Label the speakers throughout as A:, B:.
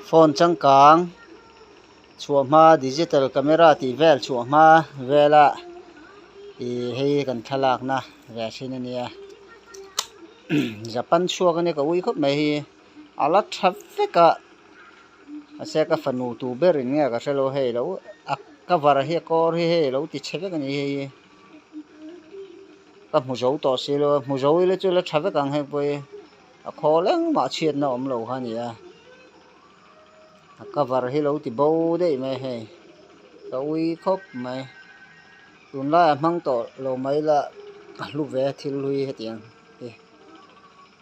A: Phone changkang chhuah hma digital camera tih vel chhuah hma vela ih hei kan thlalakna ve thin a nia Japan chhuak a nia ka ui khawp mai hi a la tha vek a mahse ka fanu tu ber in nge ka hrelo hei lo a cover hi a kawr hi hei alo ti chhe vek a ni hei hi ka hmu zo tawh si lo a hmu zo ila chu la tha vek ang heng pawh hi a khawl engmah chhiatna awm lo kha a ni a a cover hi lo ti bo daih mai hei ka ui khawp mai tunlaiah hmang tawh lo mai la a hlu ve thil hlui hetiang hi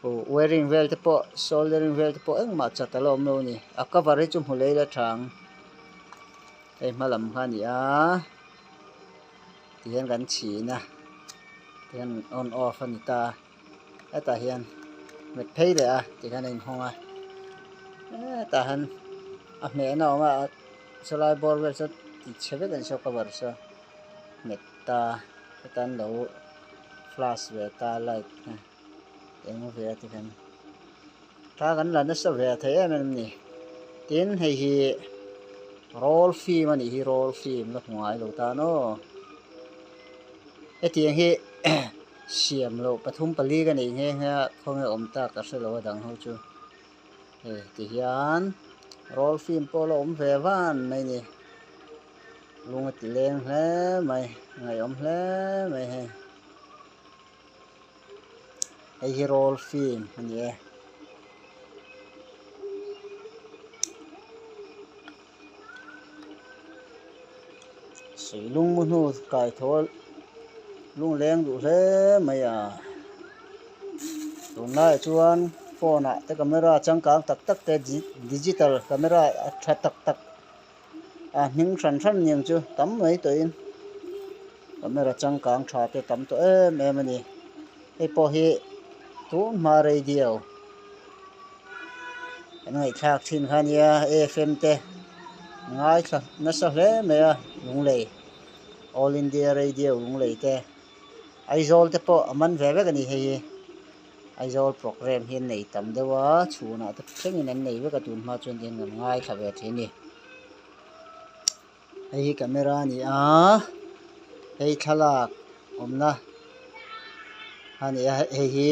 A: aw wiring vel te pawh soldering vel te pawh engmah chat a la awm lo a ni a cover hi chu hmu lei la tha ang hei hma lam kha a ni a tihian kan chhin a tihian on off a ni ta a. Hetah hian hmet phei leh a tikhian a inhawng a hetah hian a hmehna a awm a chulai bawr vel chu ti chhe vek a ni saw cover saw hmet ta heta an lo flash ve ta light kha eng ve a tikhian thla kan la nasa ve thei em em a ni tin hei hi roll film a nih hi roll film la hmu ngai lo tan aw hetiang hi. Siam loh pathum pali ka neih nghe nghe a khawnge awm tak ka hrelo a dang ho chu hei tihian roll film pawh la awm ve van mai ni lung a ti leng hle mai ngaihawm hle mai hei hei hi roll film a ni e. Suih lung mu hnu kai thawl lung leng duh hle mai a tunlaiah chuan phone ah te camera changkang tak tak te digital camera a tha tak tak a hming hran hran niang chu tam mai tawhin camera changkang tha te tam tawh em em a ni hei pawh hi tun hma radio. Kan ngaihthlak thin kha nia AFM te ngaithla nasa hle mai a Lunglei All India Radio Lunglei te Aizawl te pawh a man ve vek a ni hei hi Aizawl programme hi an nei tam deuh a chhunah te thlengin an nei vek a tun hma chuan tihian kan ngaithla ve thin a ni. Hei hi camera a ni a hei thlalak awmna a ni a hei hi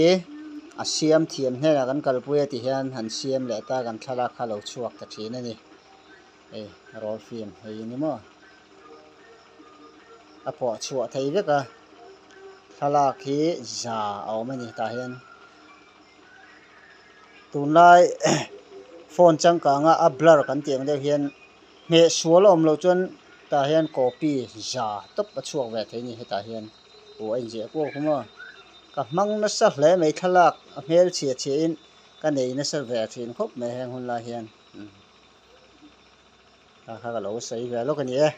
A: a siam thiam hnenah kan kalpui a ti hian han siam leh ta kan thlalak kha a lo chhuak ta thin a ni hei roll film hei hi ni maw a pawh chhuah thei vek a thlalak hi za a awm a ni tah hian tunlai phone changkanga a blur kan tih ang deuh hian. Hmeh sual a awm loh chuan tah hian copy za tawp a chhuak ve thei a ni hetah hian aw a inziah kuau khum a ka hmang nasa hle mai thlalak a hmel chhia chhia in ka nei nasa ve thin khawp mai heng hun lai hian tah kha ka lo sawi ve lawk a ni e.